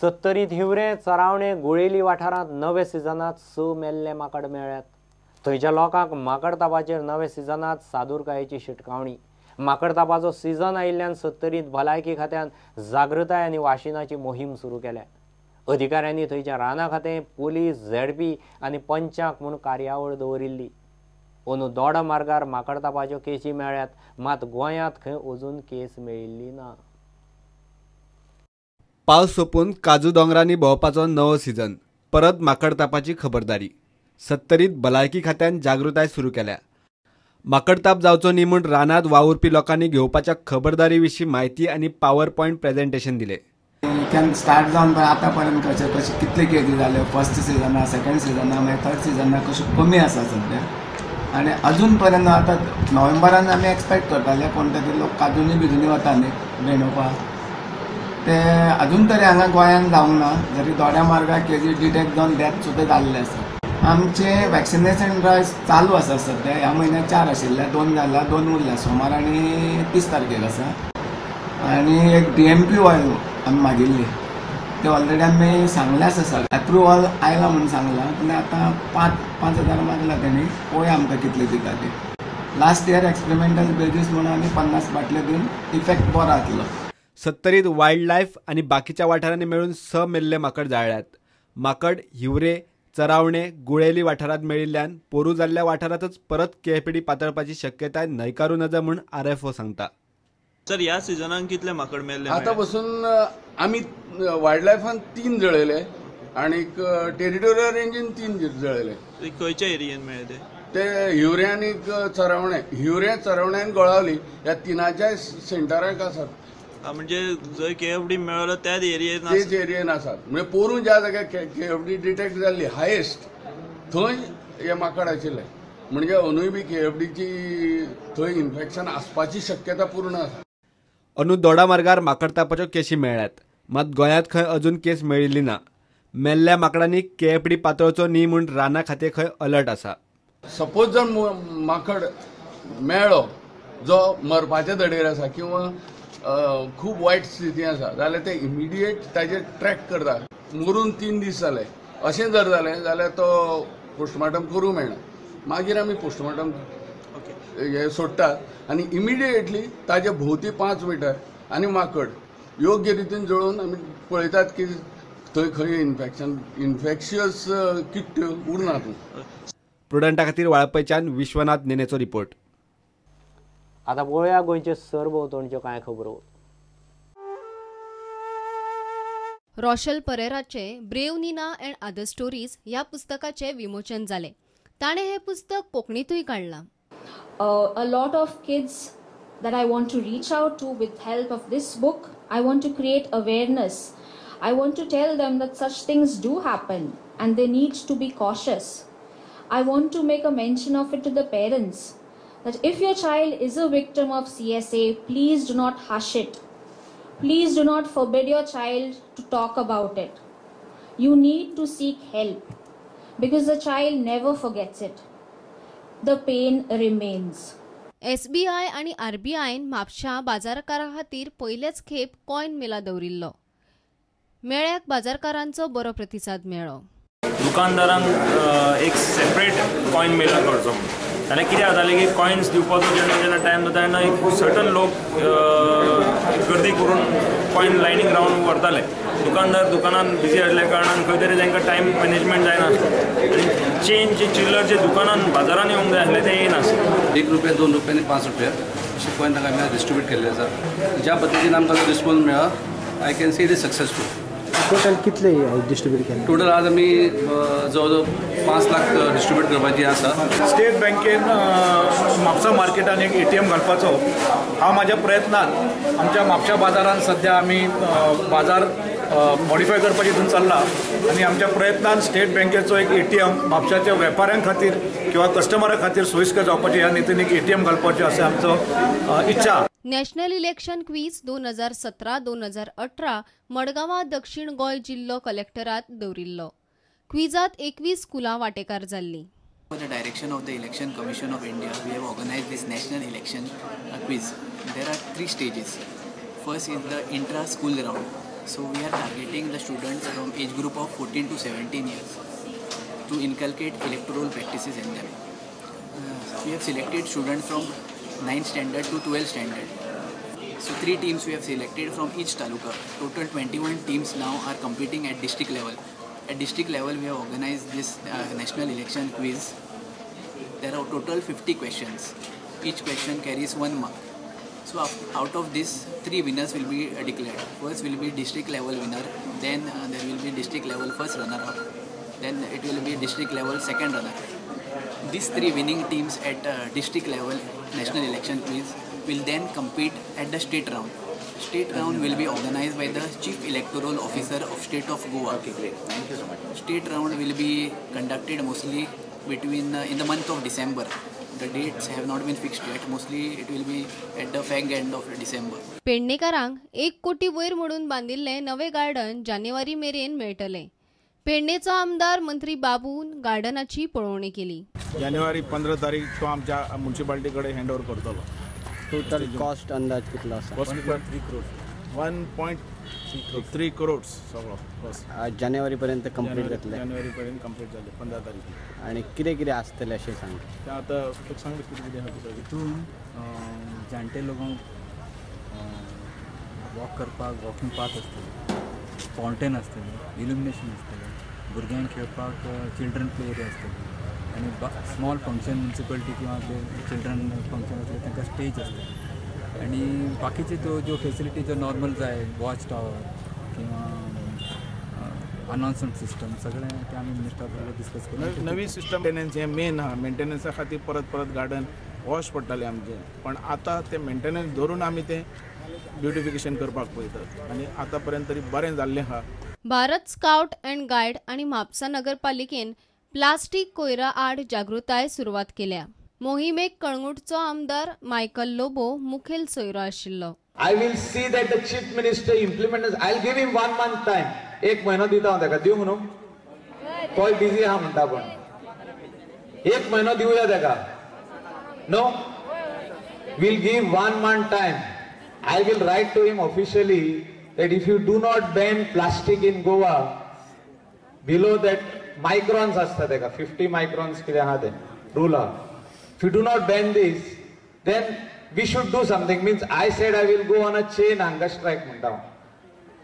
सत्तरींत हिवरें, चरावणे, गुळेली वाठारांत नवे सिजनांत 6 मेल्ले माकड मेळ्ळ्यात. थंयच्या लोकांक माकडतापाचेर नवे सिजनांत सादुरकायेची शिटकावणी. माकडतापाचो सिजन आयिल्ल्यान सत्तरींत भलायकी खात्यान जागृताय आनी वाशिनाची मोहीम सुरू केल्या. अधिकाऱ्यांनी थंयच्या रानां खातें, पोलीस, झेडपी आनी पंचांक म्हूण कार्यावळ दवरिल्ली. अंदू दोडा मार्गार माकडतापाच्यो केशी मेळ्ळ्यात, मात गोंयांत खंय अजून केस मेळिल्ली ना. पावस सोंपून काजू दोंगरांनी भोंवपाचो नवो सिजन, परत माकडतापाची खबरदारी. सत्तरीत भलायकी खात्यान जागृताय सुरू केल्या. माकडताप जावचो न्ही म्हूण रानांत वावुरपी लोकांनी घेवपाच्या खबरदारी विशीं म्हायती आनी पावर पॉयंट प्रेझेंटेशन दिले. स्टार्ट जावन आतां पर्यंत कशें कशें कितले केजी जाले, फर्स्ट सिजना, सेकंड सिजना, मागीर थर्ड सिजना कशें कमी आसा सद्या. आनी अजून पर्यंत आतां नोव्हेंबरान आमी एक्सपेक्ट करताले कोण तरी लोक काजूनी बिजूनी वता न्ही बेणोवपाक, ते अजून तरी हांगा गोंयांत जावंक ना. जरी दोड्या मार्गार केजी डिटेक्ट जावन डेथ सुद्दां जाल्ले आसा. आमचे वॅक्सिनेशन ड्रायव्ह चालू आसा सद्या. ह्या म्हयन्याक 4 आशिल्ले, 2 जाला, 2 उरल्या, सोमार आनी 30 तारखेक आसा. आनी एक DMP oil आमी मागिल्ली, ते ऑलरेडी आमी सांगलें आसा सर, एप्रुवल आयला म्हणून सांगलां, पूण आतां 5,000 मागला तेणी, पळोवया आमकां कितले दिता ते. लास्ट इयर एक्सपेरिमेंटल बेजीस म्हणून आमी 50 बाटल्यो दिवन इफेक्ट बरो जातलो. सत्तरीत वायल्ड लायफ आनी बाकीच्या वाठारांनी मेळून 6 मेल्ले माकड जाळ्ळ्यात. माकड हिवरे, चरावणे, गुळेली वाठारांत मेळिल्ल्यान पोरू जाल्ल्या वाठारांतच परत केएफडी पातळपाची शक्यताय न्हयकारू नज म्हूण RFO सांगता. सर, ह्या सिजनान कितले माकड मेल्ले? आतां पसून आमी वायल्ड लायफान 3 जळयले आनी टेरिटोरियल रेंजीन 3 जळयले. खंयच्या एरियेन मेळ्ळे ते? हिवरे आनी चरावणे, हिवरे, चरावणे आनी गोळावली ह्या 3च्या सेंटराक आसात. म्हणजे जंय केएफडी मेळ्ळो त्याच एरियेन, तेच एरियेन आसात. म्हणजे पोरूं ज्या जाग्यार केएफडी डिटेक्ट जाल्ली हायेस्ट थंय हे माकड आशिल्ले. म्हणजे अंदूय बी केएफडीची थंय इन्फेक्शन आसपाची शक्यता पूर्ण आसा. अंदू दोडा मार्गार माकडतापाच्यो केशी मेळ्ळ्यात, मात गोंयांत खंय अजून केस मेळिल्ली ना. मेल्ल्या माकडांनी केएफडी पातळचो न्ही म्हूण रानां खातें खंय अलर्ट आसा. सपोज जर माकड मेळ्ळो जो मरपाच्या धडेर आसा किंवा खूब वायट स्थिती आसा जाल्यार ते इमिडिएट ताजेर ट्रॅक करता. मरून 3 दीस जाले अशें जर जालें जाल्यार तो पोस्टमार्टम करूंक मेळना. मागीर आमी पोस्टमार्टम हे सोडटात आनी इमिडिएटली ताजे भोंवती 5 मिटर आनी माकड योग्य रितीन जळोवन आमी पळयतात की थंय खंय इन्फेक्शन, इन्फेक्शियस किट्ट उरना. प्रुडंटा खातीर वाळपयच्यान विश्वनाथ नेनेचो रिपोर्ट. आतां पळोवया गोंयचे सरभोंवतणच्यो कांय खबरो. रोशल परेराचे brave Nina and other stories ह्या पुस्तकाचें विमोचन जालें. ताणें हें पुस्तक कोंकणींतूय काडलां. A lot of kids that I want to reach out to with help of this book. I want to create awareness. I want to tell them that such things do happen and they need to be cautious. I want to make a mention of it to the parents that if your child is a victim of CSA, please do not hush it. Please do not forbid your child to talk about it. You need to seek help because the child never forgets it. The pain remains. SBI आनी RBIन म्हापशा बाजारकारां खातीर पयलेच खेप coin मेला दवरिल्लो. मेळ्याक बाजारकारांचो बरो प्रतिसाद मेळ्ळो. दुकानदारांक एक सेपरेट कॉयन मेला करचो जाल्यार कितें जातालें की कॉयन्स दिवपाचो जेन्ना जेन्ना टायम जाता तेन्ना एक सर्टन लोक गर्दी करून कॉयन लायनीक रावन व्हरताले. दुकानदार दुकानान बिजी आसल्या कारणान खंय तरी तांकां टायम मॅनेजमेंट जायनासलो आनी चेंज जे चिल्लर जे दुकानान बाजारान येवंक जाय आसले ते येयनासले. 1 रुपया, 2 रुपया आनी 5 रुपया अशे कॉयन तांकां आमी डिस्ट्रिब्यूट केल्ले आसा. ज्या पद्दतीन आमकां रिस्पॉन्स मेळ्ळा, I can see it is successful. Total कितले डिस्ट्रिब्यूट केले? टोटल आज आमी जवळ जवळ 5 लाख डिस्ट्रिब्यूट करपाची आसा. स्टेट बँकेन म्हापसा मार्केटान एक ATM घालपाचो हांव म्हाज्या प्रयत्नान आमच्या म्हापशा बाजारान सद्या आमी बाजार मॉडिफाय करपाची हितून चल्ला आनी आमच्या प्रयत्नान स्टेट बँकेचो एक ATM म्हापशाच्या वेपाऱ्यां खातीर किंवा कस्टमरा खातीर सोयीस्कर जावपाची ह्या नितीन एक ATM घालपाची अशें आमचो इच्छा. नॅशनल इलेक्शन क्वीज 2017-2018 मडगांवां दक्षिण गोंय जिल्लो कलेक्टरात दवरिल्लो. क्विजात 21 स्कुलां वांटेकार जाल्लीं. For the direction of the Election Commission of India, we have organized this national election quiz. There are 3 stages. First is the intra-school round. So we are targeting the students from age group of 14 to 17 years to inculcate electoral practices in them. We have selected students from 9th standard to 12th standard. So 3 teams we have selected from each taluka. Total 21 teams now are competing at district level. At district level we have organized this national election quiz. There are total 50 questions. Each question carries 1 mark. So out of this, 3 winners will be declared. First will be district level winner, then there will be district level first runner up, then it will be district level second runner. These 3 winning teams at district level national election quiz will then compete at the state round. State round will be organized by the Chief Electoral Officer of State of Goa. Okay, great. Thank you so much. State round will be conducted mostly between in the month of December. The dates have not been fixed yet. Mostly it will be at the fag end of December. पेडणेकारांक 1 कोटी वयर म्हणून बांदिल्लें नवें garden जानेवारी मेरेन मेळटलें. पेडणेचो आमदार मंत्री बाबून गार्डनाची पळोवणी केली. जानेवारी 15 तारीख तो आमच्या म्युनिसिपालिटी कडेन हँड ओव्हर करतलो. टोटल कॉस्ट अंदाज कितलो आसा? 1.3 crores. 1.3 crores सगळो बस. जानेवारी पर्यंत कंप्लीट जातलें. जानेवारी पर्यंत कंप्लीट जालें 15 तारीख. आनी कितें कितें आसतलें अशें सांग. तें आतां तुका सांगलें कितें कितें आसा तें. हितून जाणटे लोकांक वॉक करपाक वॉकिंग पाथ आसतली, फावंटेन आसतलें, इल्युमिनेशन आसतलें, भुरग्यांक खेळपाक चिल्ड्रन प्ले एरिया आसतली आनी स्मॉल फंक्शन म्युनिसिपालिटी किंवा ते चिल्ड्रन फंक्शन आसले तांकां स्टेज आसतली आनी बाकीचे त्यो ज्यो फेसिलिटी ज्यो नॉर्मल जाय वॉच टावर किंवा अनाउन्समेंट सिस्टम सगळें तें आमी मिनिस्टर बरोबर डिस्कस करून नवी सिस्टम मेंटेनन्स हें मेन आहा. मेंटेनन्सा खातीर परत परत गार्डन वॉश पडटालें आमचें, पण आतां तें मेंटेनन्स धरून आमी तें ब्युटिफिकेशन करपाक पळयतात आनी आतां पर्यंत तरी बरें जाल्लें आहा. भारत स्काउट अँड गायड आनी म्हापसा नगरपालिकेन प्लास्टीक कोयरा आड जागृताय सुरवात केल्या. मोहिमेक कळंगूटचो आमदार मायकल लोबो मुखेल सोयरो आशिल्लो. I will see that the chief minister implements. I will give him 1 month time. 1 म्हयनो दिता हांव ताका. दिवंक न्हू? तोय बिजी आहा म्हणटा, पण 1 म्हयनो दिवया ताका. No, will give 1 month time. I will write to him officially that if you do not ban plastic in Goa below that microns आसता ताका 50 मायक्रॉन्स कितें आहा तें रूल आहा. If you do not ban this, then we should do something. Means I said I will go on a chain hunger strike म्हणटा हांव.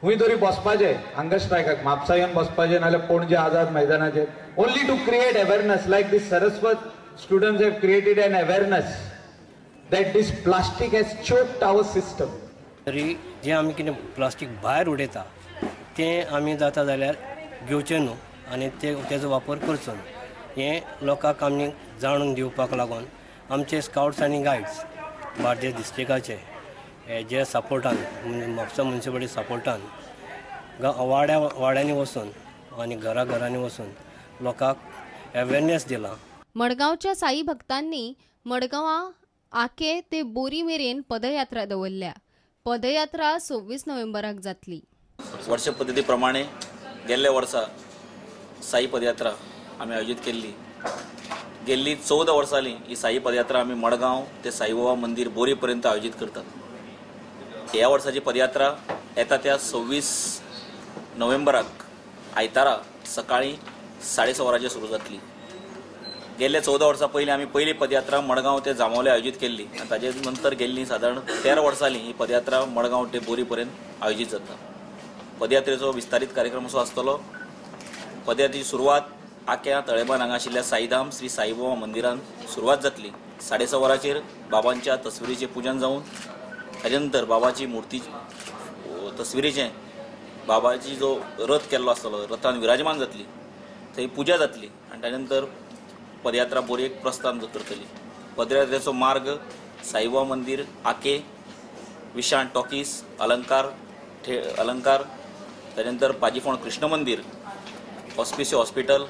खंय तरी बसपाचें हंगर स्ट्रायकाक, म्हापसा येवन बसपाचें नाजाल्यार पणजे आझाद मैदानाचेर. Only to create awareness like this Saraswat students have created an awareness that this plastic has choked our system. तरी जें आमी कितें प्लास्टीक भायर उडयता तें आमी जाता जाल्यार घेवचें न्हू आनी ते तेजो वापर करचो न्हू, हें लोकांक आमी जाणून दिवपाक लागून आमचे स्काउट्स आनी गायड्स बार्देस डिस्ट्रिक्टाचे जे सपोर्टान म्हापसा म्युनिसिपालिटी सपोर्टान वाड्या वाड्यांनी वचून आनी घरा घरांनी वचून लोकांक अवेरनेस दिला. मडगांवच्या साई भक्तांनी मडगांवां आके ते बोरी मेरेन पदयात्रा दवरल्या. पदयात्रा 26 नोव्हेंबराक जातली. वर्ष पद्दती प्रमाणे गेल्ल्या वर्सा साई पदयात्रा आमी आयोजीत केल्ली. गेल्ली 14 वर्सां जालीं ही साई पदयात्रा आमी मडगांव ते साईबाबा मंदीर बोरी पर्यंत आयोजीत करतात. ह्या वर्साची पदयात्रा येता त्या 26 नोव्हेंबराक आयतारा सकाळीं 6:30 वरांचेर सुरू जातली. गेल्ल्या 14 वर्सां पयलीं आमी पयली पदयात्रा मडगांव ते जांबावले आयोजीत केल्ली आनी ताजे नंतर गेल्ली सादारण 13 वर्सां जालीं ही पदयात्रा मडगांव ते बोरी पर्यंत आयोजीत जाता. पदयात्रेचो विस्तारीत कार्यक्रम असो आसतलो. पदयात्रेची सुरवात आक्या तळेबान हांगा आशिल्ल्या साईधाम श्री साईबाबा मंदिरान सुरवात जातली. 6:30 वरांचेर बाबांच्या तस्विरीचें पुजन जावन ताजे नंतर बाबाची मूर्ती तस्विरीचें बाबाची जो रथ केल्लो आसतलो रथान विराजमान जातली, थंय पुजा जातली आनी ताजे नंतर पदयात्रा बोरयेक प्रस्थान करतली. पदयात्रेचो मार्ग साईबाबा मंदीर, आके, विशाण टॉकीज, अलंकार, ताजे नंतर पाजीफोंड कृष्ण मंदीर, Hospicio hospital,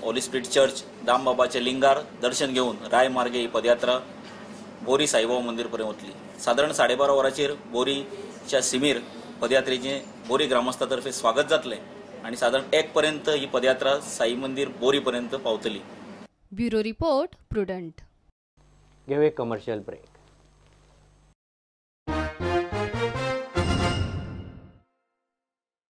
Holy Spirit church, दामबाबाचे लिंगार दर्शन घेवन राय मार्गे ही पदयात्रा बोरी साईबाबा मंदीर पर्यंत वतली. सादारण 12:30 वरांचेर बोरीच्या सिमीर पदयात्रेचें बोरी ग्रामस्था तर्फे स्वागत जातलें आनी सादारण 1 पर्यंत ही पदयात्रा साई मंदीर बोरी पर्यंत पावतली. Bureau report, Prudent. घेवया कमर्शियल ब्रेक.